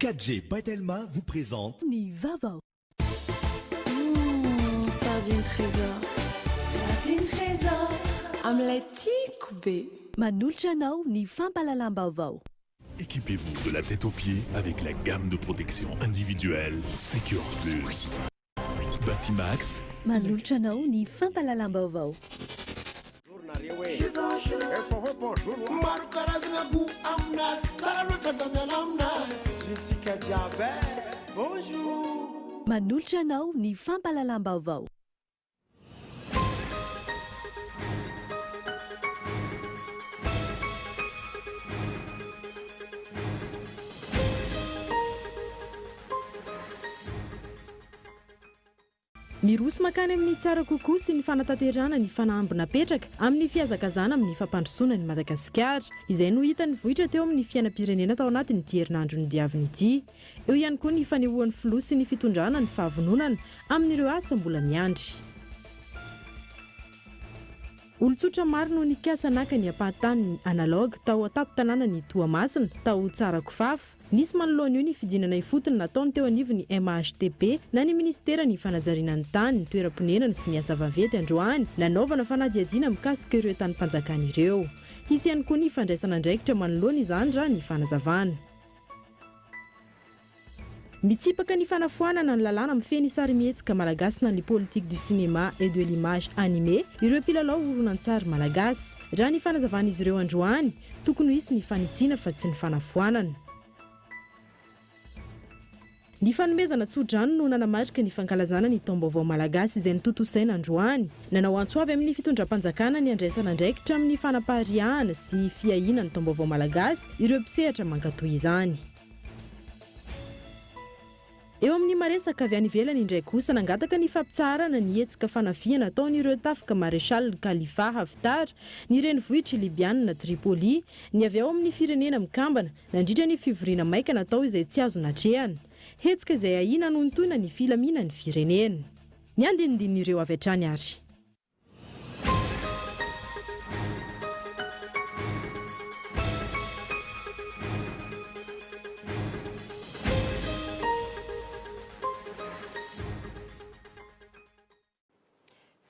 4G by Telma vous présente. Ny vaovao. Hum, sardine trésor. Sardine trésor. Amin'ilay tiako be. Manolotra anao ny fampahalalam-baovao. Équipez-vous de la tête aux pieds avec la gamme de protection individuelle Secure Plus. Batimax. Manolotra anao ny fampahalalam-baovao. Maro karazana goût aminazy, tsara loatra za miala aminazy. Tsika jiaby e. Bonjour. Manolotra anao ny fampahalalam-baovao. Miroso mankany amin'ny tsara kokoa sy ny fanatanterahana ny fanamby napetraka amin'ny fihazakazahana amin'ny fampandrosoana an'i Madagasikara. Izay no hita nivoitra teo amin'ny fiainam-pirenena tao anatin'ity herinandro nodiavina ity. Eo ihany koa ny fanehoan'ny filoha sy ny fitondrana ny fahavononana amin'ireo asa mbola miandry. Olon-tsotra maro no nikasa naka ny ampahan-taniny analogue tao an-tampon-tanànan'i Toamasina, tao Tsarakofafa. Nisy manoloana io ny fidinana ifotony nataony teo anivon'ny MAHTP na ny minisiteran'ny fanajariana ny tany, ny toeram-ponenana sy ny asa vaventy androany, nanaovana fanadihadiana mikasika ireo tanim-panjakana ireo. Hisy ihany koa ny fandraisana andraikitra manoloana izany raha ny fanazavana. Mitsipaka ny fanafoanana ny lalàna mifehy ny sarimihetsika malagasy na ny politique du cinéma et de l'image animée ireo mpilalao horonantsary malagasy. Raha ny fanazavan'izy ireo androany, tokony ho hisy ny fanitsiana fa tsy ny fanafoanana. Ny fanomezana tso-drano no nanamarika ny fankalazana ny taom-baovao malagasy izay notontosaina androany. Nanao antso avy amin'ny fitondram-panjakana ny handraisana andraikitra amin'ny fanapariahana sy fiahiana ny taom-baovao malagasy ireo mpisehatra mankatoa izany. Eo amin'ny maresaka avy any ivelany indray kosa, nangataka ny fampitsaharana ny hetsika fanafihana ataon'ireo tafika Maréchal Khalifa Haftar ny renivohitr'i Libyana, Tripoli, ny avy ao amin'ny Firenena Mikambana, nandritra ny fivoriana maika natao izay tsy azo natrehana. Hetsika izay ahiana hanohintohina ny filaminan'ny firenena. Ny andinindin'ireo avy hatrany ary.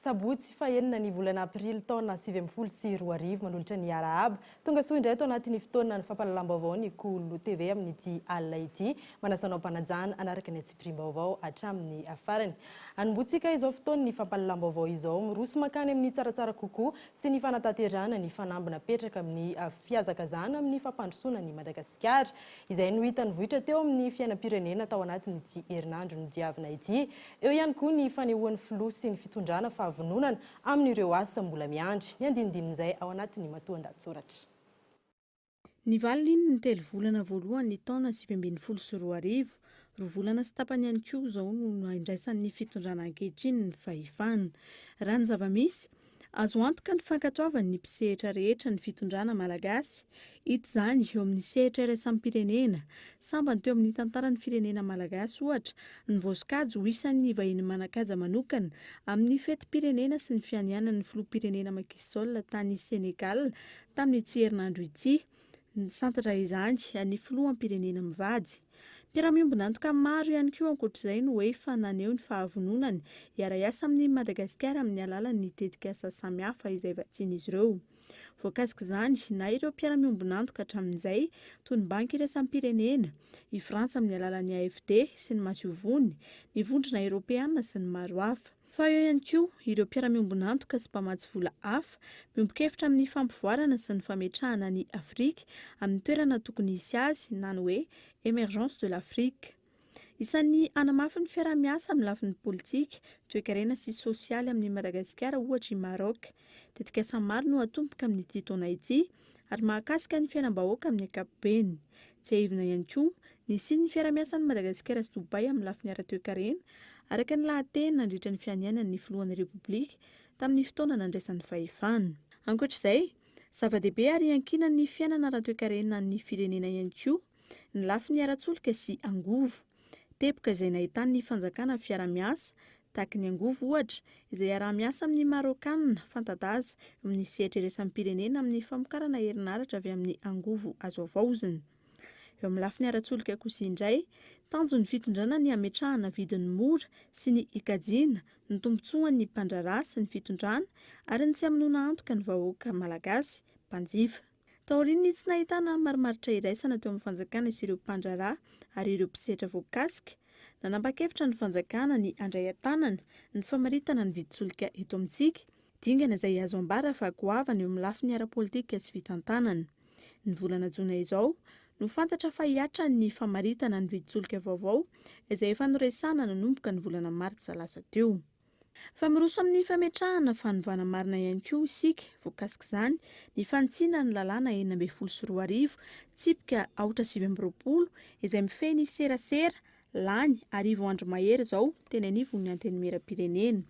Sabotsy fahenina ny volana aprily taona 2019 manolotra ny arahaba. Tonga soa indray ato anatin'ny fotoana ny fampahalalam-baovao ny Kolo TV amin'ity alina ity. Manasa anao am-panajana hanaraka ny antsipiriam-baovao hatramin'ny farany. Anombohantsika izao fotoan'ny fampahalalam-baovao izao, miroso mankany amin'ny tsaratsara kokoa sy ny fanatanterahana ny fanamby napetraka amin'ny fihazakazahana amin'ny fampandrosoana an'i Madagasikara. Izay no hita nivoitra teo amin'ny fiainam-pirenena tao anatin'ity herinandro nodiavina ity. Eo ihany koa ny fanehoan'ny filoha sy ny fitondrana fahavononana amin'ireo asa mbola miandry. Ny andinindinin'izay ao anatin'ny matoandahatsoratra. Nivalona iny ny telo volana voalohany ny taona 2019. Roa volana sy tapany ihany koa izao no nandraisan'ny fitondrana ankehitriny ny fahefana. Raha ny zava-misy, azo antoka ny fankatoavan'ny mpisehatra rehetra ny fitondrana malagasy. Hita izany eo amin'ny sehatra iraisam-pirenena. Sambany teo amin'ny tantaran'ny firenena malagasy, ohatra, ny voasokajy ho isan'ny vahiny manan-kaja manokana amin'ny fetim-pirenena sy ny fianianan'ny filoham-pirenena Macky Sall tany Sénégal Tamin'ity herinandro ity, nisantatra izany ny filoham-pirenena mivady. Mpiara-miombon'antoka maro ihany koa ankoatr'izay no efa naneho ny fahavononany hiara-hiasa amin'i Madagasikara amin'ny alalan'ny tetikasa samihafa izay vatsian'izy ireo. Voakasik'izany na ireo mpiara-miombon'antoka hatramin'izay toy ny Banky iraisam-pirenena, i Frantsa amin'ny alalan'ny AFD sy ny masoivohony, ny Vondrona Eoropeana sy ny maro hafa. Fa eo ihany koa ireo mpiara-miombon'antoka sy mpamatsy vola hafa, miombon-kevitra amin'ny fampivoarana sy ny fametrahana an'i Afrika amin'ny toerana tokony hisy azy na ny hoe Emergence de l'Afrique. Isan'ny hanamafy ny fiaraha-miasa amin'ny lafiny politika, toekarena sy sosialy amin'i Madagasikara ohatra i Maroc. Tetikasa maro no hatomboka amin'ity taona ity ary mahakasika ny fiainam-bahoaka amin'ny ankapobeny. Tsiahivina ihany koa ny hisian'ny fiarahamiasan'i Madagasikara sy Dubaï amin'ny lafiny ara-toekarena, araka ny lahateny nandritra ny fianianan'ny filohan'ny Repoblika tamin'ny fotoana nandraisany fahefana. Ankoatra izay, zava-dehibe ary iankinan'ny fiainana ara-toekarenan'ny firenena ihany koa ny lafiny ara-tsolika sy angovo. Teboka izay nahitan'ny fanjakana fiara-miasa, tahaka ny angovo ohatra, izay iaraha-miasa amin'ny Maraokanina fanta-daza eo amin'ny sehatra iraisam-pirenena amin'ny famokarana herinaratra avy amin'ny angovo azo havaozina. Eo amin'ny lafiny ara-tsolika kosa indray, tanjon'ny fitondrana ny hametrahana vidiny mora sy ny hikajiana ny tombontsoan'ny mpandraharaha sy ny fitondrana ary ny tsy hamonoana antoka ny vahoaka malagasy mpanjifa. Taorian'ny tsy nahitana marimaritra iraisana teo amin'ny fanjakana sy ireo mpandraharaha ary ireo mpisehatra voakasika, nanapa-kevitra ny fanjakana ny handray an-tanana ny famaritana ny vidin-tsolika eto amintsika, dingana izay azo ambara fa goavana eo amin'ny lafiny ara-politika sy fitantanana. Ny volana jona izao no fantatra fa hihatra ny famaritana ny vidin-tsolika vaovao izay efa noresahana nanomboka ny volana martsa lasa teo. Fa miroso amin'ny fametrahana fanovana marina ihany koa isika, voakasik'izany ny fanitsiana ny lalàna 2016 tsipika aotra 29 izay mifehy ny serasera, lany 1000 andro mahery izao teny anivon'ny Antenimierampirenena.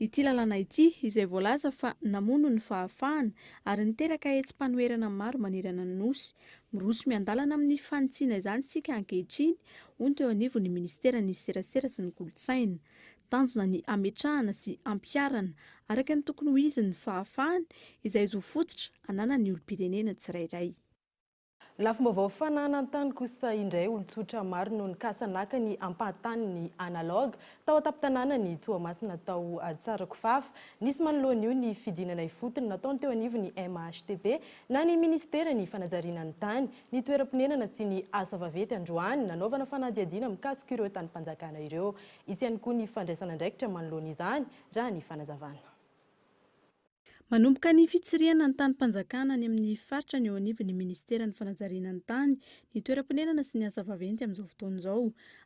Ity lalàna ity, izay voalaza fa namono ny fahafahana ary niteraka hetsi-panoherana maro manerana ny Nosy. Miroso miandalana amin'ny fanitsiana izany isika ankehitriny, hoy ny teo anivon'ny Minisiteran'ny Serasera sy ny Kolontsaina. Tanjona ny hametrahana sy hampiharana araka ny tokony ho izy ny fahafahana, izay zo fototra ananan'ny olom-pirenena tsirairay. Lafim-baovao fananan-tany kosa indray, olon-tsotra maro no nikasa naka ny ampahan-tanin'ny Analog tao an-tampon-tanànan'i Toamasina tao Tsarakofafa. Nisy manoloana io ny fidinana ifotony nataony teo anivon'ny MHTP na ny Minisiteran'ny fanajariana ny tany, ny toeram-ponenana sy ny asa vaventy androany nanaovana fanadihadiana mikasika ireo tanim-panjakana ireo. Hisy ihany koa ny fandraisana andraikitra manoloana izany, raha ny fanazavana. Manomboka ny fitsirihana ny tanim-panjakana any amin'ny faritra ny eo anivon'ny minisiteran'ny fanajariana ny tany, ny toeram-ponenana sy ny asa vaventy amin'izao fotoana izao.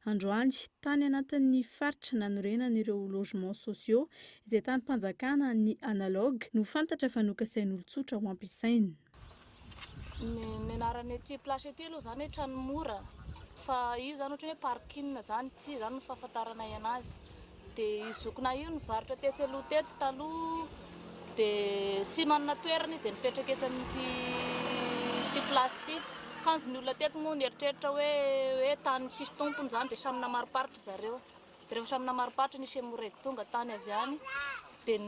Androany, tany anatin'ny faritra nanorenana ireo logements sociaux izay tanim-panjakana an'ny Analog no fantatra fa nokasain'olon-tsotra ho ampiasaina. Ny anaran'ny aty place aty aloha zany hoe trano mora fa io zany ohatran'ny hoe parking zany ity zany no fahafantaranay anazy dia io zokinay io nivarotra tetsy aloha tetsy taloha dia tsy manana toerana izy dia nipetraka etsy amin'ity ity place ity kanjo ny olona teto moa nieritreritra hoe hoe tany tsisy tompony zany dia samy namariparitra zareo. Dia rehefa samy namariparitra nisy Emmo-Reg tonga tany avy any dia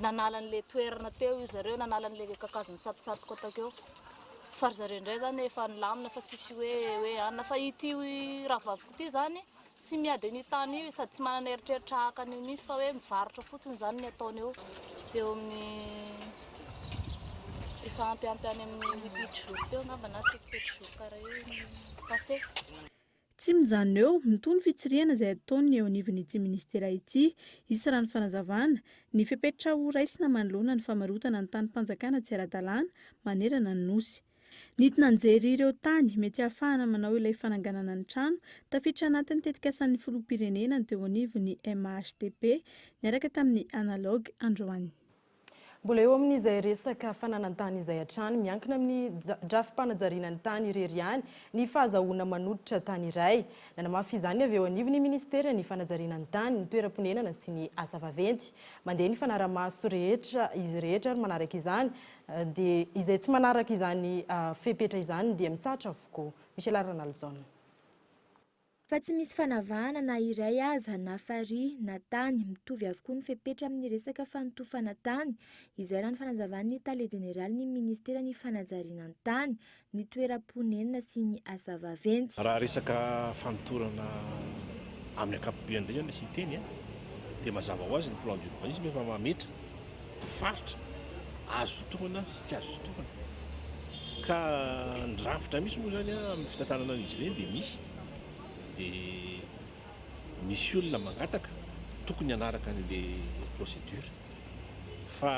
nanala an'ilay toerana teo io zareo, nanala an'ilay kakazo nitsatotsatoka takeo. Fa ry zareo indray izany efa nilamina fa tsisy hoe hoe anona. Fa ity rahavaviko ity izany tsy miady an'io tany io sady tsy manana eritreritra haka an'io mihitsy fa hoe mivarotra fotsiny izany ny ataony eo. Eo amin'ny efa ampiampy any amin'ny huit huit jours teo angamba na sept sept jours karaha io ny passé. Tsy mijanona eo, mitohy ny fitsirihana izay ataon'ny eo anivon'ity minisitera ity. Hisy raha ny fanazavana, ny fepetra ho raisina manoloana ny famarotana ny tanim-panjakana tsy ara-dalàna manerana ny Nosy. Nidina nijery ireo tany mety hahafahana manao ilay fananganana ny trano, tafiditra anatin'ny tetikasan'ny filoham-pirenena ny teo anivon'ny MAHTP niaraka tamin'ny Analog androany. Mbola eo amin'izay resaka fananan-tany izay hatrany, miankina amin'ny drafi-panajariana ny tany irery ihany ny fahazahoana manolotra tany iray. Nanamafy izany ny avy eo anivon'ny minisiteran'ny fanajariana ny tany, ny toeram-ponenana sy ny asa vaventy. Mandeha ny fanarahamaso rehetra izy rehetra ary manaraka izany dia izay tsy manaraka izany fepetra izany dia mitsahatra avokoa. Michel Ranalison. Fa tsy misy fanavahana na iray aza, na farihy, na tany, mitovy avokoa ny fepetra amin'ny resaka fanotofana tany, izay raha ny fanazavan'ny tale jeneralin'ny minisiteran'ny fanajariana ny tany, ny toeram-ponenana sy ny asa vaventy. Raha resaka fanotorana amin'ny ankapobeny indray izany asian-teny dia mazava ho azy ny plan d'urbanisme efa mametra ny faritra azo totorana sy tsy azo totorana ka ny rafitra misy moa izany amin'ny fitantanana an'izy ireny dia misy dia misy olona mangataka tokony hanaraka an'le procédure fa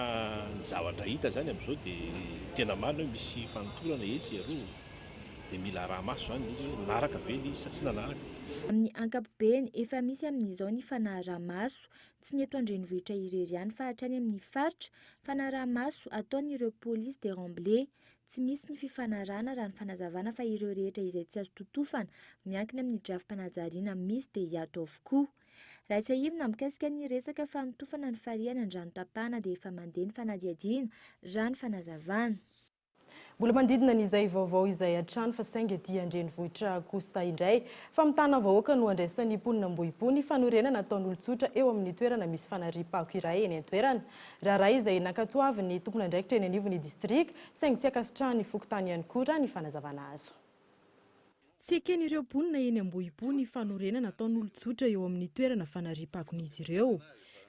ny zavatra hita zany amin'izao dia tena marina hoe misy fanotorana etsy aroa dia mila araha-maso zany izy hoe nanaraka ve le izy sa tsy nanaraka. Amin'ny ankapobeny, efa misy amin'izao ny fanaraha-maso, tsy ny eto an-drenivohitra irery ihany fa hatrany amin'ny faritra, fanaraha-maso ataon'ireo polisy des remblais. Tsy misy ny fifanarahana raha ny fanazavana fa ireo rehetra izay tsy azo totofana miankina amin'ny drafi-panajariana misy dia hiato avokoa. Raha tsiahivina mikasika ny resaka fanotofana ny farihy any Andranotapahana dia efa mandeha ny fanadihadiana raha ny fanazavana. Mbola manodidina an'izay vaovao izay hatrany fa saingy aty an-drenivohitra kosa indray. Famitana vahoaka no andraisan'ny mponina Ambohipo ny fanorenana ataon'olon-tsotra eo amin'ny toerana misy fanariam-pako iray eny an-toerana. Raharaha izay nankatoavin'ny tompon'andraikitra eny anivon'ny distrika, saingy tsy ankasitrahan'ny fokontany ihany koa raha ny fanazavana azo. Tsy eken'ireo mponina eny Ambohipo ny fanorenana ataon'olon-tsotra eo amin'ny toerana fanariam-pakon'izy ireo.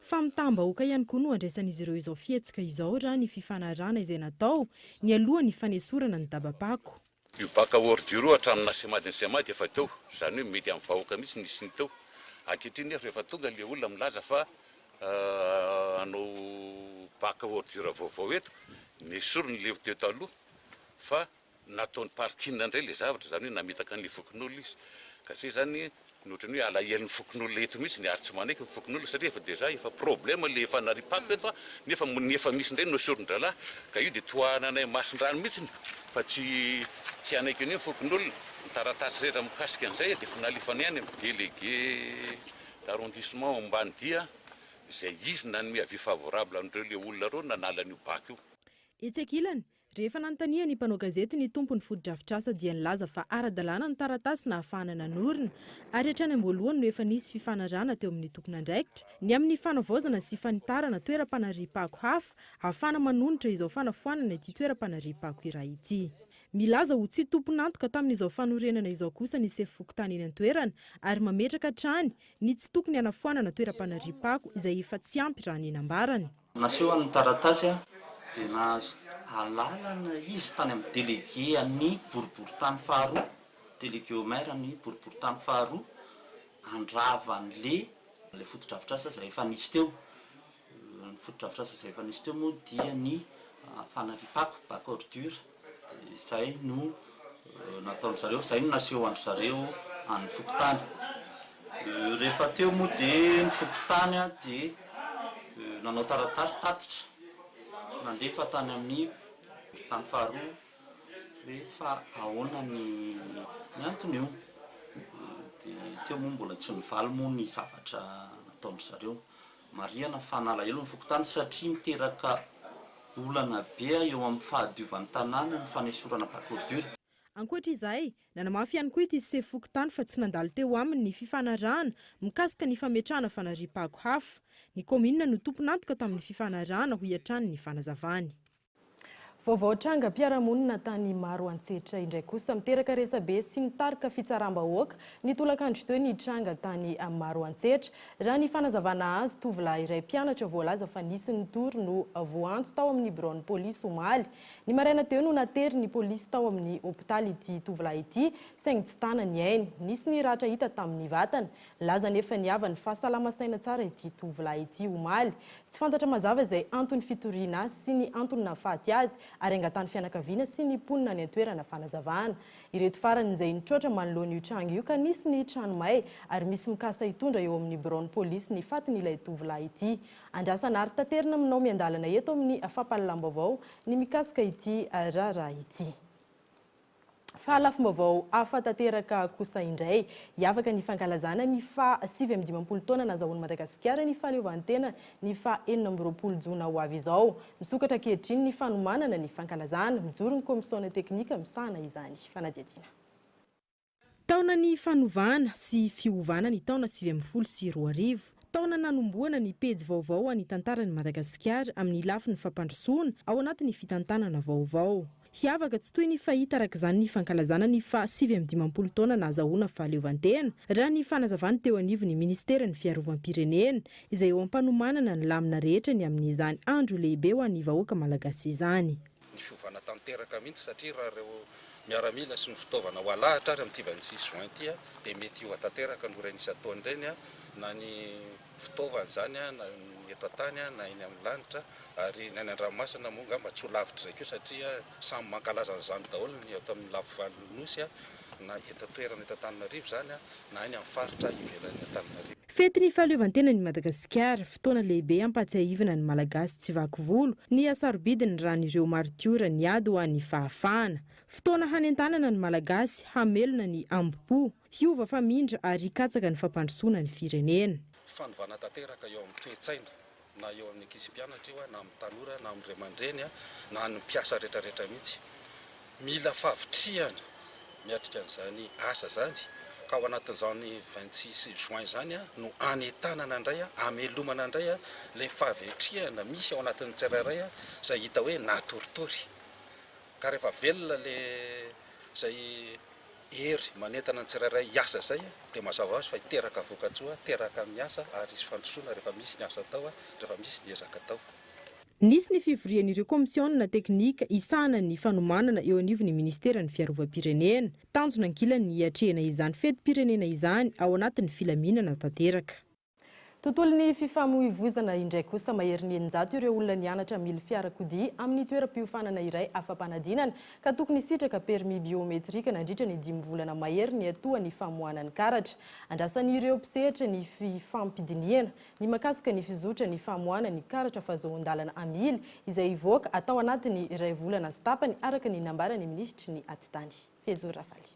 Famitaham-bahoaka ihany koa no andraisan'izy ireo izao fihetsika izao raha ny fifanarahana izay natao nialoha ny fanesorana ny dabam-pako. Io bac à ordure io hatramin'ny naha-Seimad ny Seimad efa teo, izany hoe mety amin'ny vahoaka mihitsy nisy ny teo. Ankehitriny nefa rehefa tonga ilay olona milaza fa hanao bac à ordure vaovao eto, nesoriny ilay teo taloha fa Nataony parking indray ilay zavatra, izany hoe nametaka an'ilay fokonolona izy. Ka izay izany no ohatran'ny hoe alahelon'ny fokonolona eto mihitsy ary tsy manaiky ny fokonolona satria efa déjà efa problème ilay efa naripako eto an, nefa ny efa misy indray no nesorin-drahalahy. Ka io dia tohananay masin-drano mihitsy fa tsy tsy hanaiky an'io ny fokonolona. Ny taratasy rehetra mikasika an'izay dia efa nalefanay any amin'ny délégué d'arrondissement Ambanidia izay izy nanome avis favorable an'ireo ilay olona ireo nanala an'io bac io. Etsy ankilany, Rehefa nanontanian'ny mpanao gazety ny tompon'ny fotodrafitrasa dia nilaza fa ara-dalàna ny taratasy nahafahana nanorina ary hatrany am-boalohany no efa nisy fifanarahana teo amin'ny tompon'andraikitra ny amin'ny fanavaozana sy fanitarana toeram-panariam-pako hafa ahafahana manonitra izao fanafoanana ity toeram-panariam-pako iray ity. Milaza ho tsy tompon'antoka tamin'izao fanorenana izao kosa ny sefo fokontany eny an-toerana ary mametraka hatrany ny tsy tokony hanafoanana toeram-panariam-pako izay efa tsy ampy raha ny nambarany. Nasehony ny taratasy dia nahazo alalana izy tany amin'ny délégué an'ny boriborintany faharoa, délégué au maire an'ny boriborintany faharoa, handrava an'le ilay fotodrafitrasa izay efa nisy teo. Ny fotodrafitrasa izay efa nisy teo moa dia ny fanariam-pako, bac ordure, dia izay no nataon-dry zareo, izay no naseho an-dry zareo an'ny fokontany. Rehefa teo moa dia ny fokontany dia nanao taratasy tatitra nandefa tany amin'ny tany faharoa hoe fa ahoana ny ny anton'io. Dia teo moa mbola tsy nivaly moa ny zavatra nataon-dry zareo. Marihana fa nalahelo ny fokontany satria miteraka olana be eo amin'ny fahadiovan'ny tanàna ny fanesorana bac ordure. Ankoatra izay, nanamafy ihany koa ity sefo fokontany fa tsy nandalo teo aminy ny fifanarahana mikasika ny fametrahana fanariam-pako hafa. Ny kaominina no tompon'antoka tamin'ny fifanarahana, hoy hatrany ny fanazavany. Vaovao trangam-piarahamonina tany Maroantsetra indray kosa. Miteraka resabe sy mitarika fitsaram-bahoaka ny tolakandro teo ny tranga tany Maroantsetra. Raha ny fanazavana azo, tovolahy iray mpianatra voalaza fa nisy nitory no voaantso tao amin'ny biraon'ny polisy omaly. Ny maraina teo no naterin'ny polisy tao amin'ny hopitaly ity tovolahy ity saingy tsy tana ny ainy. Nisy ny ratra hita tamin'ny vatany. Nilaza anefa ny havany fa salama saina tsara ity tovolahy ity omaly. Tsy fantatra mazava izay anton'ny fitoriana azy sy ny antony nahafaty azy ary angatahan'ny fianakaviana sy ny mponina any an-toerana fanazavana. Ireto farany izay nitroatra manoloana io tranga io ka nisy ny trano may ary misy mikasa hitondra eo amin'ny biraon'ny polisy ny fatin'ilay tovolahy ity. Andrasana ary taterina aminao miandalana eto amin'ny fampahalalam-baovao ny mikasika ity raharaha ity. Fa lafim-baovao hafa tanteraka kosa indray. Hiavaka ny fankalazana ny faha 59 taona nazahoan'i Madagasikara ny fahaleovantena ny faha 26 jona ho avy izao. Misokatra ankehitriny ny fanomanana ny fankalazana. Mijoro ny komisiona teknika misahana izany fanadihadiana. Taonan'ny fanovana sy fiovana ny taona 2019. Taona nanombohana ny pejy vaovao ho an'ny tantaran'i Madagasikara amin'ny lafiny fampandrosoana ao anatin'ny fitantanana vaovao. Hiavaka tsy toy ny fahita araka izany ny fankalazana ny faha 59 taona nahazahoana fahaleovantena, raha ny fanazavany teo anivon'ny minisiteran'ny fiarovam-pirenena, izay eo am-panomanana ny lamina rehetra ny amin'izany andro lehibe ho an'ny vahoaka malagasy izany. Ny fiovana tanteraka mihitsy satria raha ireo miaramila sy ny fitaovana ho alahatra ary amin'ity 26 juin ity dia mety hiova tanteraka ny ora isan-taona ireny na ny fitaovana izany na ny eto an-tany na eny amin'ny lanitra ary ny any an-dranomasina moa angamba tsy ho lavitr'izay koa satria samy mankalaza an'izany daholo ny eto amin'ny lafivalon'ny Nosy na eto an-toerana eto Antananarivo izany na any amin'ny faritra ivelan'ny Antananarivo. Fetin'ny fahaleovantenan'i Madagasikara, fotoana lehibe hampahatsiahivana ny Malagasy tsy vaky volo ny hasarobidin'ny ran'ireo maritiora niady ho an'ny fahafahana. Fotoana hanentanana ny Malagasy hamelona ny hambom-po. Hiova famindra ary hikatsaka ny fampandrosoana ny firenena. Fanovana tanteraka eo amin'ny toe-tsaina, na eo amin'ny ankizy mpianatra io, na amin'ny tanora, na amin'ny ray aman-dreny, na ny mpiasa rehetrarehetra mihitsy. Mila fahavitrihana miatrika an'izany asa izany, ka ao anatin'izany 26 juin izany no anentanana indray, amelomana indray ilay fahavitrihana misy ao anatin'ny tsirairay izay hita hoe natoritory. Ka rehefa velona ilay izay. hery manentana ny tsirairay hiasa izay dia mazava ho azy fa hiteraka vokatsoa, teraka amin'ny asa ary hisy fandrosoana rehefa misy ny asa atao, rehefa misy ny ezaka atao. Nisy ny fivorian'ireo kaomisiona teknika hisahana ny fanomanana eo anivon'ny minisiteran'ny Fiarovam-pirenena. Tanjona ankilany ny hiatrehana izany fetim-pirenena izany ao anatin'ny filaminana tanteraka. Tontolon'ny fifamoivoizana indray kosa, maherin'ny 600 ireo olona nianatra hamily fiarakodia amin'ny toeram-piofanana iray afa-panadinana ka tokony hisitraka permis biométrique nandritra ny dimy volana mahery niatoa ny famoahana ny karatra. Andrasan'ireo mpisehatra ny fifampidinihana ny mahakasika ny fizotra ny famoahana ny karatra fahazoan-dalana hamily izay hivoaka atao anatin'ny iray volana sy tapany araka ny nambaran'ny minisitry ny atitany Fehizoro Rafaly.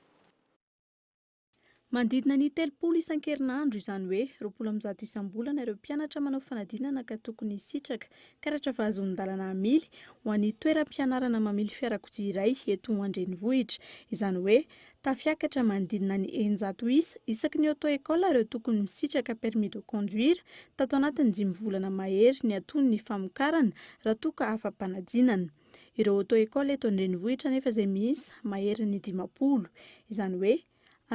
Manodidina ny 30 isan-kerinandro, izany hoe 120 isam-bolana ireo mpianatra manao fanadinana ka tokony hisitraka karatra fahazoan-dalana hamily ho an'ny toeram-pianarana mamily fiarakodia iray eto an-drenivohitra. Izany hoe tafiakatra manodidina ny 600 isa isaky ny auto-école ireo tokony misitraka permis de conduire tato anatin'ny dimy volana mahery niatoan'ny famokarana raha toa ka afa-panadinana. Ireo auto-école eto an-drenivohitra anefa izay miisa maherin'ny 50, izany hoe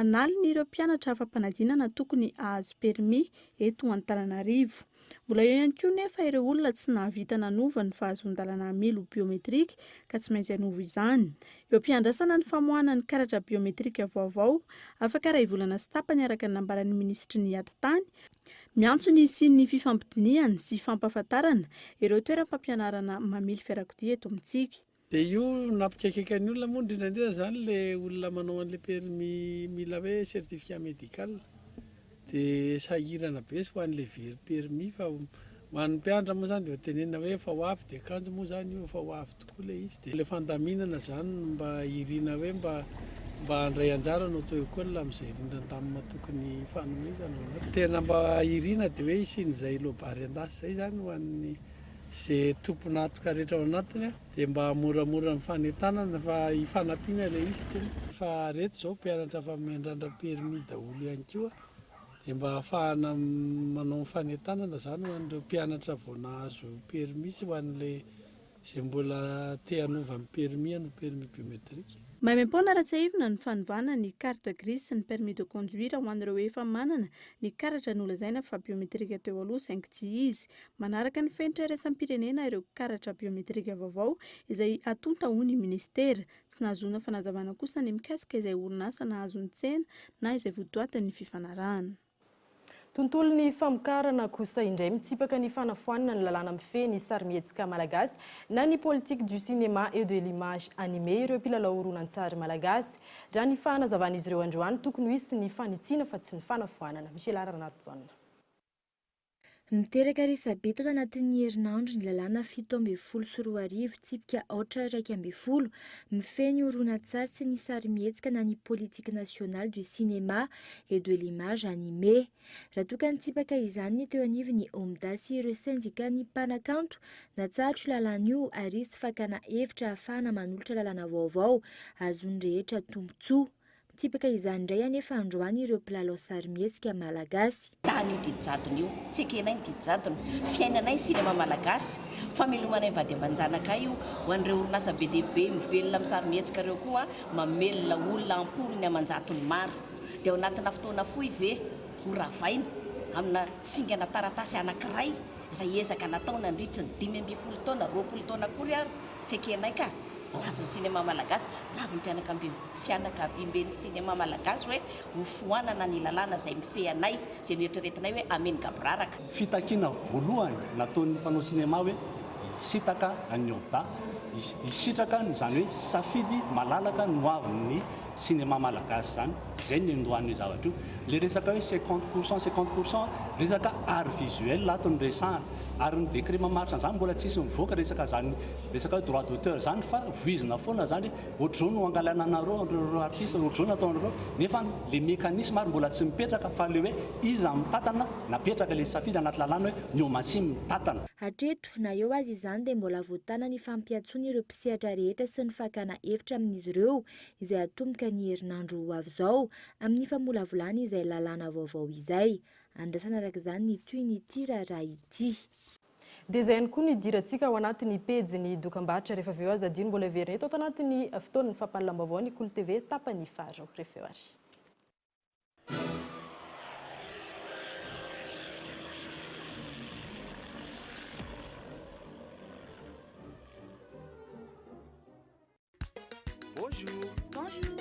an'aliny ireo mpianatra afa-panadinana tokony hahazo permis eto Antananarivo. Mbola eo ihany koa nefa ireo olona tsy nahavita nanova ny fahazoan-dalana hamily ho biométrique ka tsy maintsy hanovo izany. Eo am-piandrasana ny famoahana ny karatra biométrique vaovao afaka iray volana sy tapany araka ny nambaran'ny minisitry ny ady tany, Miantso ny hisian'ny fifampidinihana sy fampahafantarana ireo toeram-pampianarana mamily fiarakodia eto amintsika. Dia io nampikaikaika ny olona moa indrindra indrindra izany ilay olona manao an'ilay permis mila hoe certificat médical dia sahirana be sy ho an'ilay very permis fa ho an'ny mpianatra moa izany dia efa tenenina hoe efa ho avy dia kanjo moa izany io efa ho avy tokoa ilay izy dia ilay fandaminana izany no mba irina hoe mba mba handray anjara ny auto école amin'izay rindran-damina tokony hifanomezana ao anaty. Tena mba irina dia hoe hisian'izay loabary an-dasy izay izany ho an'ny izay tompon'antoka rehetra ao anatiny dia mba hamoramora ny fanentanana fa hifanampiana ilay izy tsy fa reto izao mpianatra efa miandrandra permis daholo ihany koa dia mba hahafahana manao ny fanentanana izany ho an'ireo mpianatra vao nahazo permis sy ho an'ilay Izay mbola te hanova ny permis hanao permis biométrique. Maimaimpoana raha tsiahivina ny fanovana ny carte grise sy ny permis de conduire ho an'ireo efa manana ny karatra nolazaina fa biométrique teo aloha saingy tsy izy. Manaraka ny fenitra iraisam-pirenena ireo karatra biométrique vaovao izay atonta hoy ny minisitera. Tsy nahazoana fanazavana kosa ny mikasika izay orinasa nahazo ny tsena na izay votoatin'ny fifanarahana. Tontolon'ny famokarana kosa indray mitsipaka ny fanafoanana ny lalàna mifehy ny sarimihetsika malagasy na ny politique du cinéma et de l'image animée ireo mpilalao horonantsary malagasy. Raha ny fanazavan'izy ireo androany, tokony ho hisy ny fanitsiana fa tsy ny fanafoanana. Michela Ranarison. Miteraka resabe tao anatin'ny herinandro ny lalàna 2017 tsipika aotra 11 mifehy ny horonantsary sy ny sarimihetsika na ny politique nationale du cinéma et de l'image animée. Raha toa ka nitsipaka izany ny teo anivon'ny OMDA sy ireo sendikan'ny mpanakanto, natsahatro io lalàna io ary hisy fakana hevitra ahafahana manolotra lalàna vaovao ahazoan'ny rehetra tombontsoa. Mitsipaka izany indray anefa androany ireo mpilalao sarimihetsika malagasy. Tany io didy jadona io, tsy ekenay ny didy jadona. Fiainanay ny sinema malagasy, famelomanay vady aman-janakay io. Ho an'ireo orinasa be dia be mivelona amin'ny sarimihetsika ireo koa, mamelona olona am-polony aman-jatony maro. Dia ao anatina fotoana fohy ve ho ravaina amina singana taratasy anankiray izay ezaka natao nandritry ny 15 taona, 20 taona akory ary? Tsy ekenay ka! Lavin'ny sinema malagasy, lavin'ny fianakam-be fianakaviamben'ny sinema malagasy hoe ho foanana ny lalàna izay mifehy anay, izay noeritreretinay hoe ameno gaboraraka. Fitakiana voalohany nataon'ny mpanao sinema hoe hisintaka an'i OMDA, hisitraka an'izany hoe safidy malalaka ny hoavin'ny sinema malagasy izany. Izay no niandohan'io zavatra io. Ilay resaka hoe cinquante pour cent, cinquante pour cent, resaka art visuel ato no resahana. Ary ny décret mamaritra an'izany mbola tsisy mivoaka resaka izany resaka hoe droit d'auteur izany fa voizina foana izany hoe ohatr'izao no angalana anareo, anareo artiste, ohatr'izao no ataonareo. Nefa ilay mécanisme ary mbola tsy mipetraka fa ilay hoe iza mitantana, napetraka ilay safidy anaty lalàna hoe ny OMACI mitantana. Hatreto, na eo aza izany dia mbola voatana ny fampiantsoana ireo mpisehatra rehetra sy ny fakana hevitra amin'izy ireo izay hatomboka ny herinandro ho avy izao amin'ny famolavolana izay lalàna vaovao izay. Andrasana araka izany ny tohin'ity raharaha ity. Dia izay ihany koa no hidirantsika ao anatin'ny pejin'ny dokambarotra rehefa avy eo aza adino mbola heverina eto ato anatin'ny fotoan'ny fampahalalam-baovao ny Kolo TV tapany faharoa rehefa eo ary. Bonjour. Bonjour.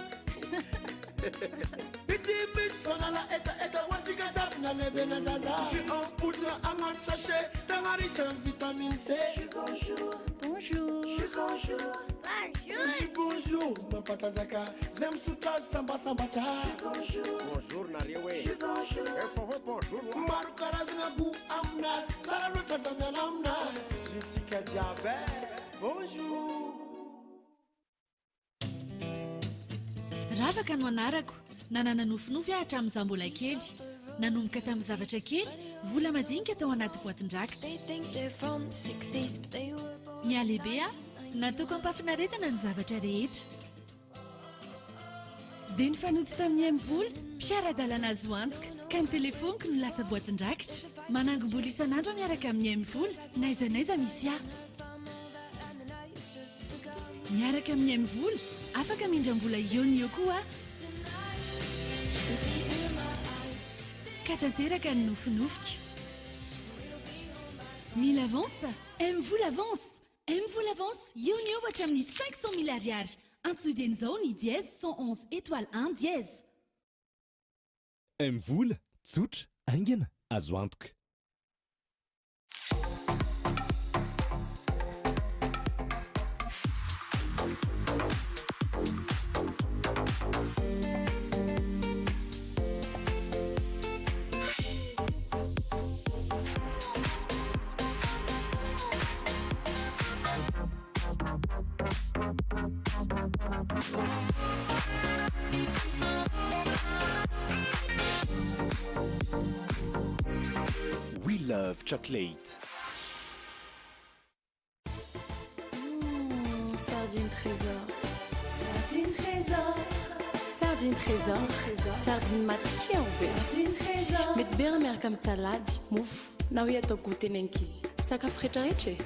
Ity misy fanala hetaheta ho antsika jiaby na lehibe na zaza. Jus en poudre agnaty sachet tegna riche en vitamine C. Jus bonjour. Bonjour. Jus bonjour. Bonjour. Jus bonjour mampatanjaka zay misotro azy sambasambatra. Jus bonjour. Bonjour nareo e. Jus bonjour. Efa hoe bonjour. Maro karazagna goût aminazy tsara loatra za miala aminazy. Jus tsika jiaby e. Bonjour. Ravaka no anarako. Nanana nofinofy aho hatramin'izaho mbola kely. Nanomboka tamin'ny zavatra kely, vola madinika tao anaty boatin-drakitra. Nihalehibe aho, nataoko am-pahafinaretana ny zavatra rehetra. Dia nifanojo tamin'ny MVola, mpiara-dalana azo antoka, ka ny telefaoniko no lasa boatin-drakitra. Manangom-bola isan'andro aho miaraka amin'ny MVola, n'aiza n'aiza misy ahy. Miaraka amin'ny MVola, afaka mindram-bola eo no eo koa aho. Ka tanteraka ny nofinofiko. Mila avance? MVola avance! MVola avance, eo no eo hatramin'ny 500 000 ariary. Antsoy dieny izao ny dièse 111 étoile un dièse. MVola, tsotra, haingana, azo antoka. We love chocolate. Mmh, sardine trésor. Sardine trésor. Sardine trésor. Sardine matsiro be. Sardine trésor. Mety be raha miaraka amin'ny salady, mofo, na hoe atao goûter ny ankizy. Sakafo rehetrarehetra e.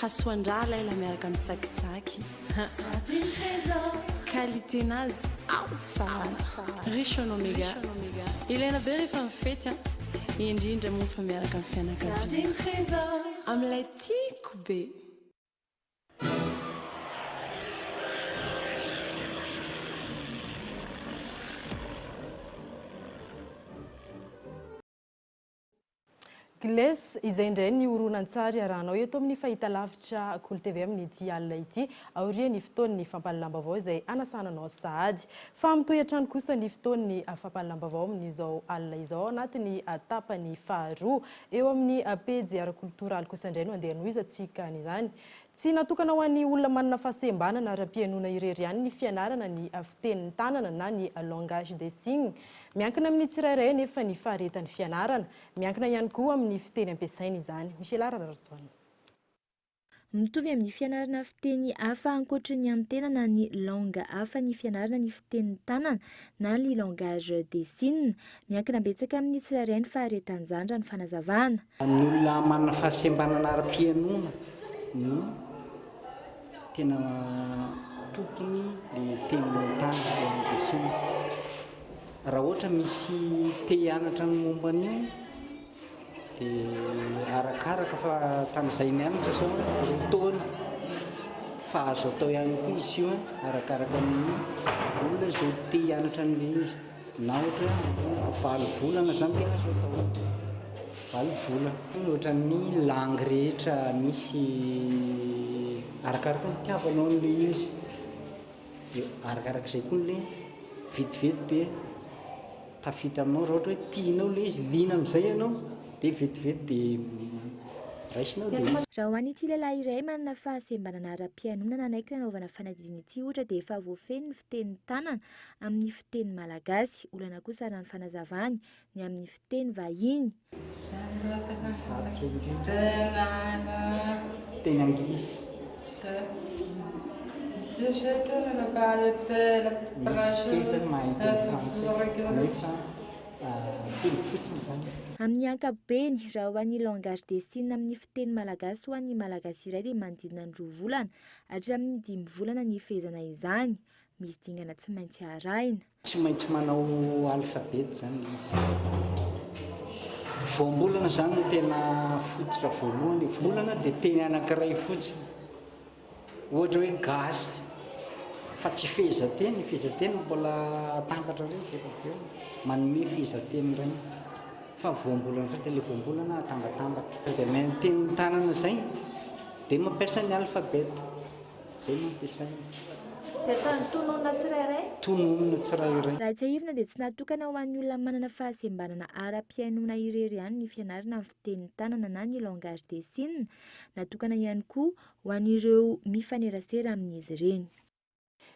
Hasoan-draha lela miaraka amin'ny tsakitsaky. Sardine trésor. Qualité nazy ao tsara. Riche en oméga. Ilaina be rehefa mifety an. Indrindra moa fa miaraka amin'ny fianakaviana. Sardine trésor. Amin'ilay tiako be. Gless, izay indray ny horonantsary arahanao eto amin'ny fahitalavitra Kolo TV amin'ity alina ity, aorian'ny fotoan'ny fampahalalam-baovao izay hanasana anao sahady. Fa mitohy hatrany kosa ny fotoan'ny fampahalalam-baovao amin'izao alina izao ao anatin'ny tapany faharoa. Eo amin'ny pejy ara-koltoraly kosa indray no andeha hanohizantsika an'izany. Tsy natokana ho an'ny olona manana fahasembanana ara-pihainoana irery ihany ny fianarana ny fitenin'ny tanana na ny langage des signes. Miankina amin'ny tsirairay anefa ny faharetan'ny fianarana. Miankina ihany koa amin'ny fiteny ampiasaina izany. Michela Rararijaona. Mitovy amin'ny fianarana fiteny hafa ankoatry ny an'ny tena na ny langue hafa ny fianarana ny fitenin'ny tanana na ny langage des signes. Miankina betsaka amin'ny tsirairay ny faharetan'izany raha ny fanazavana. Ny olona manana fahasembanana ara-pihainoana no tena tompony le tenin'ny tany langue des signes. Raha ohatra misy te hianatra ny momba an'io dia arakaraka fa tamin'izay nianatra izao roa taona fa azo atao ihany koa izy io arakaraka ny olona izay te hianatra an'ilay izy. Na ohatra hoe valo volana izany dia azo atao. Valo volana. Ohatran'ny langue rehetra misy arakaraka ny itiavanao an'ilay izy. Dia arakarak'izay koa ilay vetivety dia tafita aminao raha ohatra hoe tianao ilay izy, liana amin'izay ianao dia vetivety dia raisinao ilay izy. Raha ho an'ity lehilahy iray manana fahasembanana ara-pihainoana nanaiky nanaovana fanadihadiana ity ohatra dia efa voafehy ny fitenin'ny tanana amin'ny fiteny malagasy. Olana kosa raha ny fanazavany, ny amin'ny fiteny vahiny. Sarotra indrindra teny anglisy. Misy kely zany mahay teny frantsay nefa Teny fotsiny izany. Amin'ny ankapobeny, raha ho an'ny langage des signes amin'ny fiteny malagasy ho an'ny Malagasy iray dia manodidina ny roa volana hatramin'ny dimy volana ny hifehezana izany. Misy dingana tsy maintsy arahina. Tsy maintsy manao alphabet izany ilay izy. Voambolana izany no tena fototra voalohany. Volana dia teny anankiray fotsiny. Ohatra hoe gasy fa tsy fehezanteny, fehezanteny mbola atambatra indray izy rehefa avy eo, manome fehezanteny indray fa voambolana fotsiny, ilay voambolana atambatambatra. Dia mahay miteny ny tanana izay dia mampiasa ny alphabet, izay no ampiasaina. Dia ataony tononina tsirairay? Tononina tsirairay. Raha tsiahivina dia tsy natokana ho an'ny olona manana fahasembanana ara-pihainoana irery ihany ny fianarana ny fitenin'ny tanana na ny langage des signes. Natokana ihany koa ho an'ireo mifanerasera amin'izy ireny.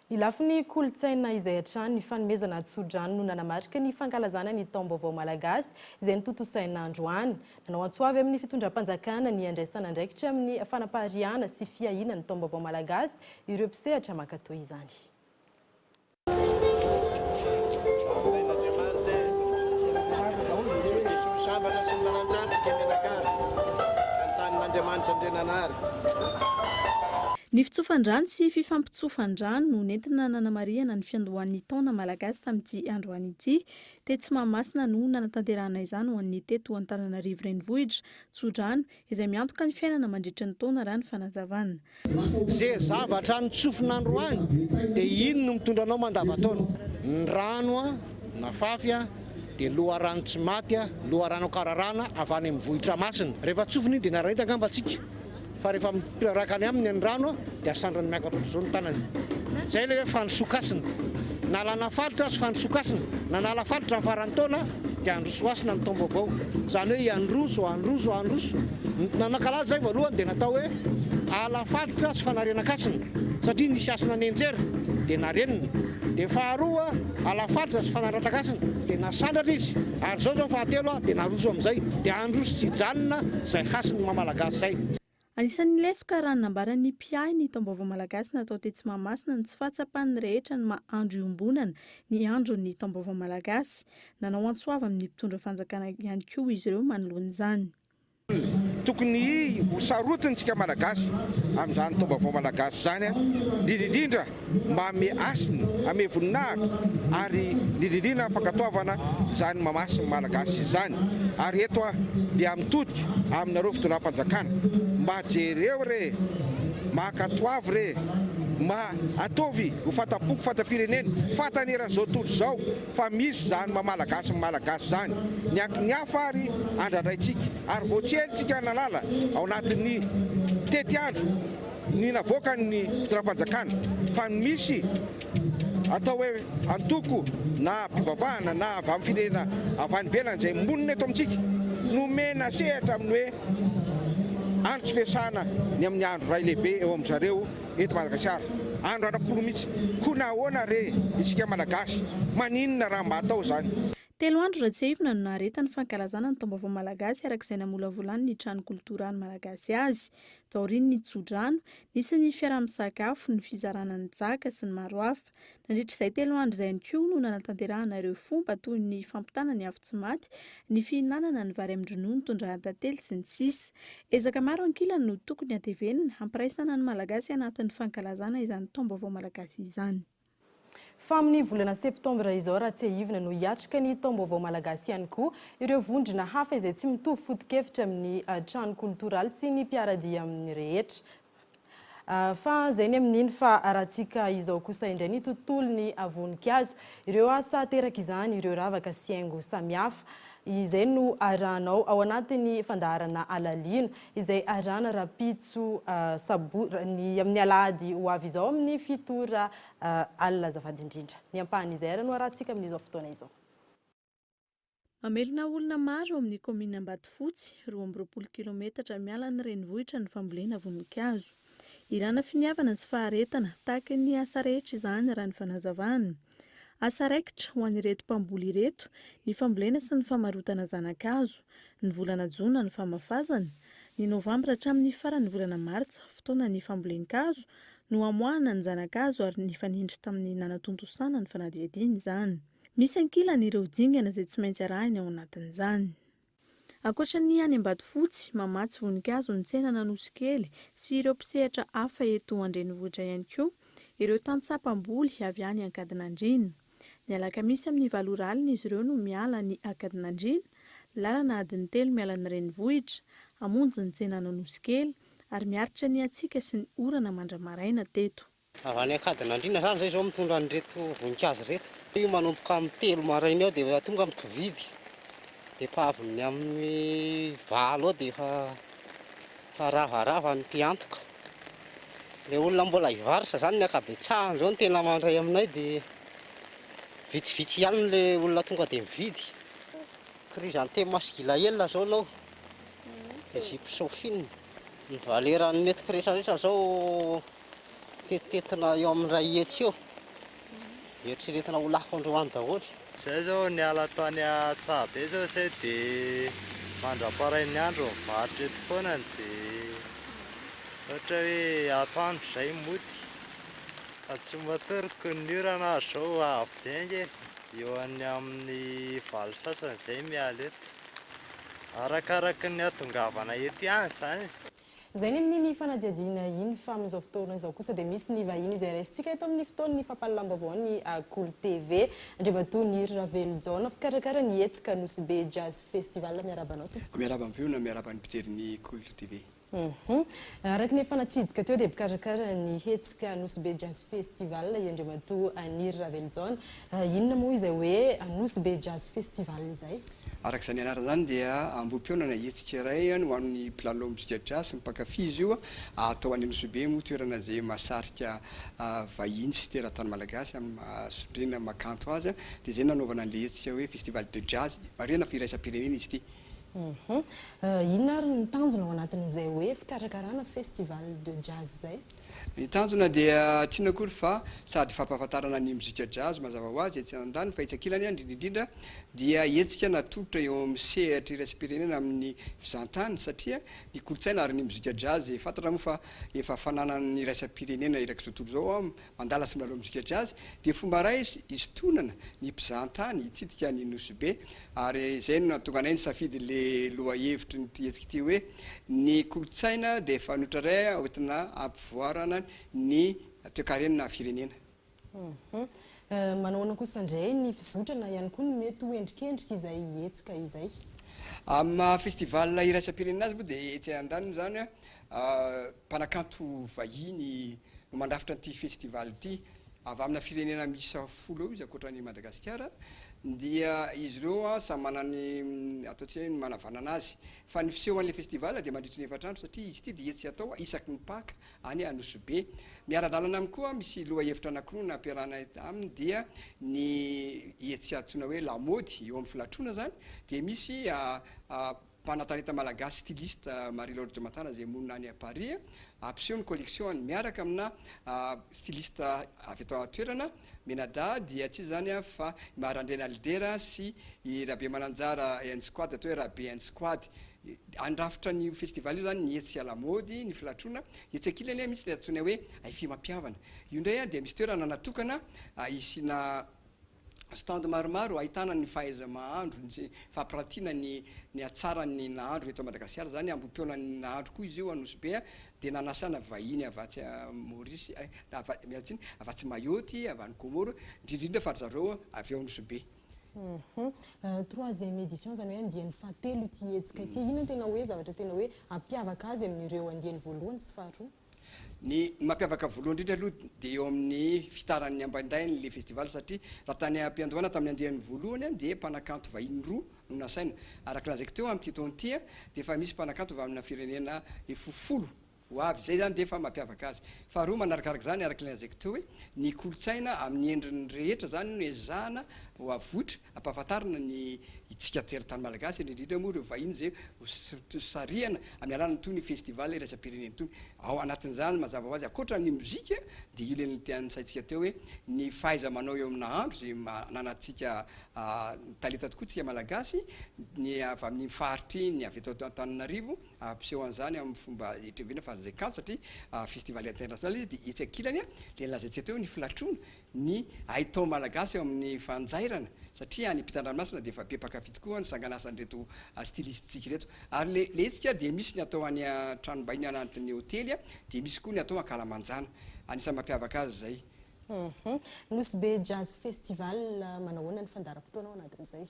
Ny lafiny kolontsaina izay hatrany ny fanomezana tsodrano no nanamarika ny fankalazana ny taom-baovao malagasy izay notontosaina androany. Nanao antso avy amin'ny fitondram-panjakana ny handraisana andraikitra amin'ny fanapariahana sy fiahiana ny taom-baovao malagasy ireo mpisehatra mankatò izany. Ny fitsofan-drano sy fifampitsofan-drano no nentina nanamarihana ny fiandohan'ny taona malagasy tamin'ity androany ity. Tetsy Mahamasina no nanatanterahana izany ho an'ny teto Antananarivo Renivohitra. Tsodrano, izay miantoka ny fiainana mandritra ny taona raha ny fanazavana. Ze zavatra nitsofina androany de iny no mitondra anao mandavataona. Ny rano nafafy de loharano tsy maty, loharano ankararana avy any amin'ny vohitra masina. Rehefa tsofina iny de niara-nahita angamba tsika fa rehefa mipiraraka any aminy ny rano de asandrany miakatra ohatr'izao ny tanany. Zay ilay hoe fandrosoan-kasina. Nalana faritra sy fandrosoan-kasina. Nanala faritra ny faran'ny taona dia handroso hasina ny taom-baovao. Izany hoe hiandroso, handroso, handroso. Nankalaza izay voalohany dia natao hoe ala faritra sy fanarenan-kasina satria nisy hasina nianjera dia narenina. Dia faharoa ala faritra sy fanandratan-kasina dia nasandratra izy ary izao izao fahatelo dia naroso amin'izay dia handroso tsy hijanona izay hasin'ny maha malagasy izay. Anisan'ny lesoka raha ny nambaran'ny mpiahy ny taom-baovao malagasy natao tetsy Mahamasina ny tsy fahatsapan'ny rehetra ny maha andro iombonana ny andron'ny taom-baovao malagasy. Nanao antso avo amin'ny mpitondra fanjakana ihany koa izy ireo manoloana izany. Tokony ho sarotiny tsika Malagasy amin'izany taom-baovao Malagasy izany, indrindra indrindra mba ame hasina, ame voninahitra ary indrindra indrindra fankatoavana izany maha masin'ny Malagasy izany. Ary eto aho dia mitodika aminareo fitondram-panjakana, mba jereo re, mba ankatoavy re, mba ataovy ho fanta-poko, fanta-pirenena, fantany eran'izao tontolo izao fa misy izany maha Malagasy ny Malagasy izany. Ny ankiny hafa ary andrandraintsika ary vao tsy ela tsika nahalala ao anatin'ny tetiandro, ny navoakan'ny fitondram-panjakana fa misy atao hoe antoko na mpivavahana na avy amin'ny firenena avy any ivelany izay monina eto amintsika nomena sehatra amin'ny hoe andro tsy fiasana ny amin'ny andro iray lehibe eo amin-dry zareo eto Madagasikara, andro anankiroa mihitsy. Koa nahoana re isika Malagasy maninona raha mba atao izany? Telo andro raha tsiahivina no naharetan'ny fankalazana ny taom-baovao malagasy araka izay namolavolan'ny Trano Koltoraly Malagasy azy. Taorian'ny tsodrano, nisy ny fiaraha-misakafo, ny fizarana ny jaka sy ny maro hafa. Nandritra izay telo andro izay ihany koa no nanatanterahana ireo fomba toy ny fampitana ny afo tsy maty, ny fihinanana ny vary amin-dronono tondrahan-tantely sy ny sisa. Ezaka maro ankilany no tokony hatevenina hampiraisana ny Malagasy anatin'ny fankalazana izany taom-baovao malagasy izany. Fa amin'ny volana septambra izao raha tsiahivina no hiatrika ny taom-baovao malagasy ihany koa ireo vondrona hafa izay tsy mitovy foto-kevitra amin'ny trano koltoraly sy ny mpiara-dia aminy rehetra. Fa izay ny amin'iny fa ratsika izao kosa indray ny tontolon'ny voninkazo. Ireo asa aterak'izany, ireo ravaka sy haingo samihafa. Izay no arahanao ao anatin'ny fandaharana Alalino, izay arahana rahampitso sabo, ny amin'ny alahady ho avy izao amin'ny fito ora alina azafady indrindra. Ny ampahan'izay ary no arahantsika amin'izao fotoana izao. Mamelona olona maro ao amin'ny kaominina Ambatofotsy, 22 kilometatra miala ny renivohitra ny fambolena voninkazo. Ilana finiavana sy faharetana, tahaka ny asa rehetra izany raha ny fanazavana. Asa raikitra ho an'ireto mpamboly ireto ny fambolena sy ny famarotana zana-kazo. Ny volana jona no famafazana. Ny novambra hatramin'ny faran'ny volana martsa, fotoanan'ny fambolen-kazo, no hamoahana ny zana-kazo ary nifanindry tamin'ny nanatontosana ny fanadihadiana izany. Misy ankilany ireo dingana izay tsy maintsy arahina ao anatin'izany. Ankoatra ny any Ambatofotsy, mamatsy voninkazo ny tsenan'Anosikely sy ireo mpisehatra hafa eto an-drenivohitra ihany koa ireo tantsaha mpamboly avy any Ankadinandriana. Ny alakamisy amin'ny valo ora alina izy ireo no miala any Ankadinandriana, lalana adiny telo miala ny renivohitra, hamonjy ny tsenan'Anosikely ary miaritra ny hatsiaka sy ny orana mandra-maraina teto. Avy any Ankadinandriana izany izay izao mitondra an'ireto voninkazo ireto. Io manomboka amin'ny telo maraina eo dia efa tonga ny mpividy. Dia efa avy ny amin'ny valo eo dia efa efa ravarava ny mpiantoka. Ilay olona mbola hivarotra izany ny ankabetsahany izao no tena mandray aminay dia vitsivitsy ihany ilay olona tonga dia mividy. Chrysanthème sy gilaela izao nao dia gypsophile. Ny valeur-n'ny nentiko rehetra rehetra izao Tetitetina eo amin'ny iray hetsy eo. Eritreretina ho lafo androany daholo. Zay zao niala tany Antsahabe zao zay de mandraparain'ny andro mivarotra eto foanany de ohatra hoe atoandro zay mody fa tsy matory ko ny orana ary zao avy be ange eo any amin'ny valo sasany zay miala eto arakaraky ny hatongavana eto ihany zany e. Izay ny amin'iny fanadihadiana iny fa amin'izao fotoana izao kosa dia misy ny vahiny izay raisintsika eto amin'ny fotoan'ny fampahalalam-baovaon'ny Kolo TV. Andriamatoa Niry Ravelojaona, mpikarakara ny hetsika Nosy Be Jazz Festival. Miarahaba anao tompoko. Miarahaba mpionona, miarahaba ny mpijery ny Kolo TV. Araka ny efa natsidika teo dia mpikarakara ny hetsika Nosy Be Jazz Festival i Andriamatoa Niry Ravelojaona. Inona moa izay hoe Nosy Be Jazz Festival izay? Araka izany anarana izany dia Ambohipihaonana hetsika iray ho an'ny mpilalao mozika jazz sy ny mpankafy izy io, atao any Anosibe moa toerana izay mahasarika vahiny sy teratany malagasy amin'ny maha sondriana maha kanto azy dia izay no nanaovana an'ilay hetsika hoe festival de jazz, marihana fa iraisam-pirenena izy ity. Inona ary ny tanjona ao anatin'izay hoe fikarakarana festival de jazz izay? Ny tanjona dia tsy inona akory fa sady fampahafantarana ny mozika jazz mazava ho azy etsy andaniny fa etsy ankilany indrindra indrindra dia hetsika natolotra eo amin'ny sehatra iraisam-pirenena amin'ny fizahantany satria ny kolontsaina ary ny mozika jazz fantatra moa fa efa fananan'ny iraisam-pirenena erak'izao tontolo izao mandala sy milalao mozika jazz dia fomba iray hisintonana ny mpizahantany hitsidika ny Nosy Be ary izay no nahatonga anay nisafidy ilay lohahevitry ny hetsika ity hoe ny kolontsaina dia fanoitra iray hoentina hampivoarana ny toekarena firenena. Manao ahoana kosa indray ny fizotra na ihany koa ny mety ho endrikendrika izay hetsika izay? Amin'ny maha festival iraisam-pirenena azy moa dia etsy andaniny izany mpanakanto vahiny no mandrafitra an'ity festival ity. Avy amina firenena miisa folo eo izy ankoatra an'i Madagasikara dia izy ireo samy manana ny ataontsika hoe ny manavanana azy. Fa ny fisehoan'ilay festival dia mandritry ny efatra andro satria izy ity dia hetsika atao isaky ny Paka any Anosibe. Miara-dalana aminy koa misy lohahevitra anankiroa nampiarahana aminy dia ny hetsika antsoina hoe lamaody eo amin'ny filatroana izany dia misy Mpanatalenta malagasy styliste Marie Laure Jomatana izay monina any Paris hampiseho ny collection-ny miaraka amina styliste avy eto an-toerana, Menada dia tsy iza izany fa i Maharandriana Alidera sy i Rabemananjara and Squad atao hoe Rabe and Squad. Handrafitra an'io festival io izany ny hetsika lamaody, ny filatroana, etsy ankilany misy ilay antsoina hoe Haifi Mampihavana. Io indray dia misy toerana natokana hisiana Stand maromaro ahitana ny fahaiza-mahandro, ny fampiratiana ny ny hatsaran'ny nahandro eto Madagasikara izany, ambohipihaonan'ny nahandro koa izy io Nosy Be dia nanasana vahiny avy atsy Maurice, miala tsiny, avy atsy Mayotte, avy any Comores, indrindra indrindra fa ry zareo avy ao Nosy Be. Troisième édition izany hoe andiany fahatelo ity hetsika ity, inona no tena hoe zavatra tena hoe hampiavaka azy amin'ireo andiany voalohany sy faharoa? Ny mampiavaka voalohany indrindra aloha dia eo amin'ny fitaran'ny ambaindainy ilay festival satria raha tany am-piandohana tamin'ny andiany voalohany dia mpanakanto vahiny roa no nasaina. Araka ny lazaiko teo amin'ity taona ity dia efa misy mpanakanto avy amina firenena efa folo ho avy. Izay izany dia efa mampiavaka azy. Faharoa manarakaraka izany araka ilay lazaiko teo hoe ny kolontsaina amin'ny endriny rehetra izany no ezahana ho avoitra Ampahafantarina ny itsika teratany malagasy, indrindra indrindra moa ireo vahiny izay ho sarihana amin'ny alalan'itony festival iraisam-pirenena itony. Ao anatin'izany mazava ho azy ankoatra ny mozika dia io ilay notanisaintsika teo hoe ny fahaiza-manao eo amin'ny nahandro izay ananantsika talenta tokoa tsika malagasy, ny avy amin'iny faritra iny, ny avy eto Antananarivo hampiseho an'izany amin'ny fomba eritreretina fa izay kanto satria festival international izy dia etsy ankilany dia lazaintsika teo ny filatroana. ny haitao malagasy eo amin'ny fanjairana satria any ampitan-dranomasina dia efa be mpankafy tokoa ny sanganasan'ireto stylistes-tsika ireto. Ary le le hetsika dia misy ny atao any an-tranom-bahiny anatin'ny hotely dia misy koa ny atao ankalamanjana. Anisan'ny mampiavaka azy izay. Nosy Be Jazz Festival, manao ahoana ny fandaharam-potoana ao anatin'izay?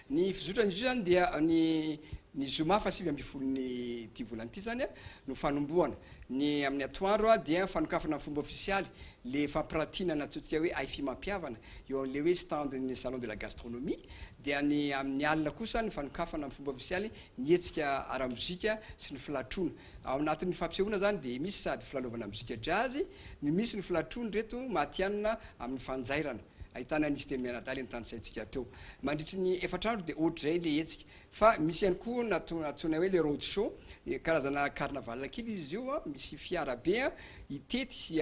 Ny fizotran'izy io izany dia ny ny zoma faha 19 ity volana ity izany no fanombohana. Ny amin'ny atoandro dia fanokafana amin'ny fomba ofisialy le fampiratiana nantsointsika hoe Hi-Fi Mampihavana eo amin'ilay hoe stand ny salon de la gastronomie. Dia ny amin'ny alina kosa ny fanokafana amin'ny fomba ofisialy ny hetsika ara-mozika sy ny filatroana. Ao anatin'ny fampisehoana izany dia misy sady filalaovana mozika jazz no misy ny filatroan'ireto matihanina amin'ny fanjairana. Ahitana an'izy telo mianadahy ilay notanisaintsika teo. Mandritry ny efatra andro dia ohatr'izay ilay hetsika. Fa misy ihany koa ny antsoina hoe le road show, karazana carnaval kely izy io, misy fiara be hitety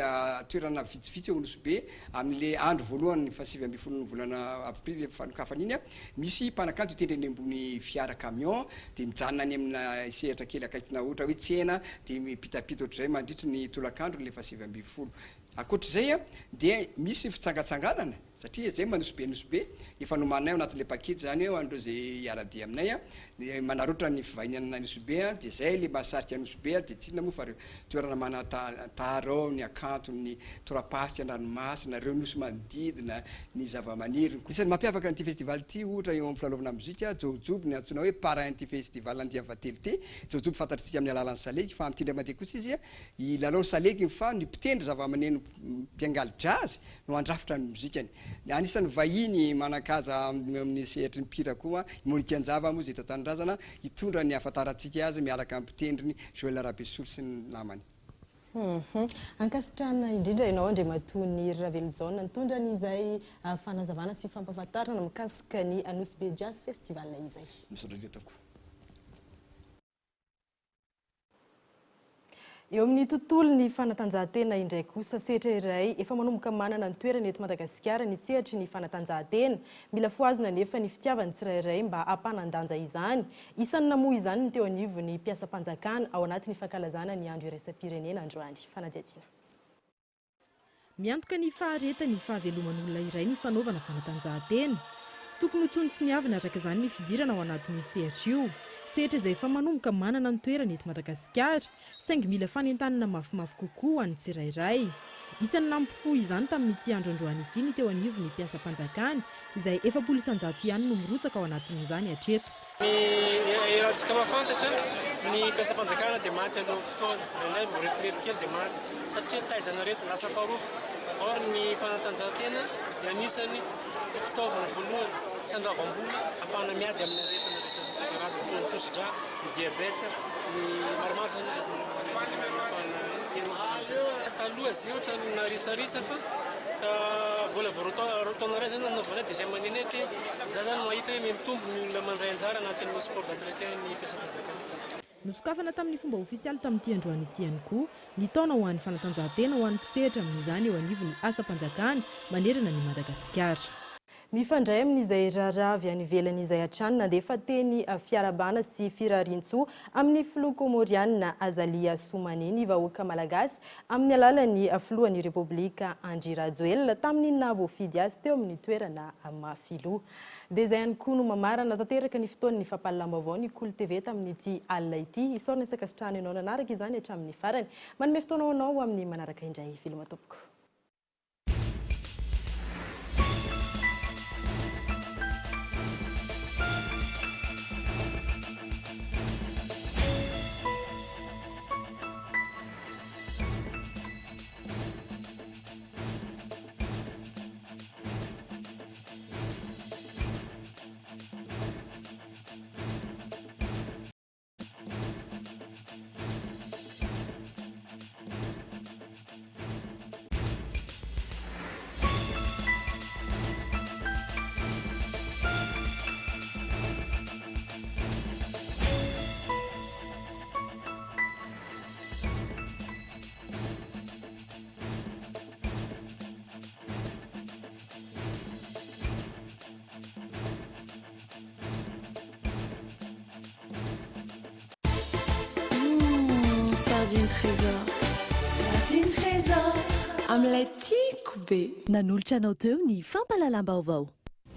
toerana vitsivitsy ao Nosy Be amin'ilay andro voalohany faha 19 ny volana aprily ilay fanokafana iny. Misy mpanakanto hitendry eny ambony fiara camion dia mijanona any amina sehatra kely akaikina ohatra hoe tsena dia mipitapita ohatr'izay mandritry ny tolakandro ilay faha 19. Ankoatr'izay dia misy ny fitsangatsanganana satria izay ma Nosy Be Nosy Be efa nomaninay ao anatin'ilay package izany hoe ho an'ireo izay hiara-dia aminay ny manarotra ny fivahinianana any Nosy Be dia izay ilay mahasarika an'i Nosy Be dia tsy inona moa fa ireo toerana manan-tantara ao, ny hakantony, ny torapasika an-dranomasina, ireo nosy manodidina, ny zavamaniry. Isan'ny mampiavaka an'ity festival ity ohatra eo amin'ny filalaovana mozika, Jaojoby ny antsoina hoe parrain ity festival andiany fahatelo ity. Jaojoby fantatr'tsika amin'ny alalan'ny salegy fa amin'ity indray mandeha kosa izy hilalao ny salegy fa ny mpitendry zavamaneno mpiangaly jazz no handrafitra ny mozikany. Anisan'ny vahiny manan-kaja amin'ny sehatry ny mpihira koa i Monica Njava moa izay eto an-tanindrazana hitondra ny hahafantarantsika azy miaraka amin'ny mpitendriny Joël Rabesolo sy ny namany. Hum. Ankasitrahana indrindra ianao Andriamatoa Niry Ravelojaona nitondra ny izay fanazavana sy fampahafantarana mikasika ny Nosy Be Jazz Festival izay. Misaotra indrindra tompoko. Eo amin'ny tontolon'ny fanatanjahantena indray kosa, sehatra iray efa manomboka manana ny toerany eto Madagasikara ny sehatry ny fanatanjahantena. Mila fohazina anefa ny fitiavan'ny tsirairay mba hampanan-danja izany. Isan'ny namoha izany ny teo anivon'ny mpiasam-panjakana ao anatin'ny fankalazana ny andro iraisam-pirenena androany. Fanadihadiana. Miantoka ny faharetan'ny fahaveloman'olona iray ny fanaovana fanatanjahantena. Tsy tokony ho tsinontsiniavina araka izany ny fidirana ao anatin'io sehatra io. Sehatra izay efa manomboka manana ny toerany eto Madagasikara, saingy mila fanentanana mafimafy kokoa ho an'ny tsirairay. Isan'ny nampifoha izany tamin'ity andro androany ity ny teo anivon'ny mpiasam-panjakana, izay 40% ihany no mirotsaka ao anatin'izany hatreto. Ny iarahantsika mahafantatra, ny mpiasam-panjakana dia maty alohan'ny fotoana, indraindray vao retirety kely dia maty satria taizana aretina, lasa farofy. Or ny fanatanjahantena dia anisan'ny fitaovana voalohany tsy andoavam-bola ahafahana miady amin'ny aretina rehetra isan-karazany toy ny tosi-drà, ny diabète, ny maromaro izany aretina ahafahana hiarovana amin'izay. Taloha izay ohatran'ny narisarisa fa ka mbola vao roa taona iray izay nanaovana dia izay maneno ety. Izaho izany mahita hoe mihamitombo ny olona mandray anjara anatin'ny sport d'entretien ny mpiasam-panjakana. Nosokafana tamin'ny fomba ofisialy tamin'ity androany ity ihany koa ny taona ho an'ny fanatanjahantena ho an'ny mpisehatra amin'izany eo anivon'ny asam-panjakana manerana an'i Madagasikara. Mifandray amin'izay raharaha avy any ivelany izay hatrany, nandefa teny fiarahabana sy firariantsoa amin'ny filoha Kômôrianina Azali Assoumani ny vahoaka malagasy amin'ny alalan'ny filohan'ny Repoblika Andry Rajoelina tamin'ny nahavoafidy azy teo amin'ny toerana maha filoha. Dia izay ihany koa no mamarana tanteraka ny fotoan'ny fampahalalam-baovao ny Kolo TV tamin'ity alina ity. Isaorana sy ankasitrahana ianao nanaraka izany hatramin'ny farany. Manome fotoana ho anao ho amin'ny manaraka indray. Veloma tompoko. Sardine Trésor. Sardine Trésor. Amin'ilay tiako be. be. Nanolotra anao teo ny fampahalalam-baovao.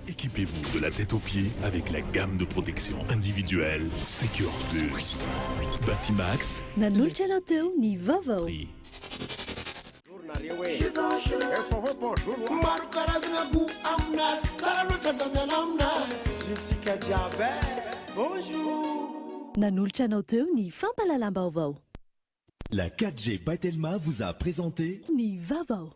Équipez-vous de la tête aux pieds avec la gamme de protection individuelle Secure Plus. Batimax. Nanolotra anao teo ny vaovao. Maro karazagna goût aminazy, tsara loatra za miala aminazy. Zotsika jiaby e, bonjour. Nanolotra anao teo ny fampahalalam-baovao. La 4G by Telma vous a présenté Ny vaovao.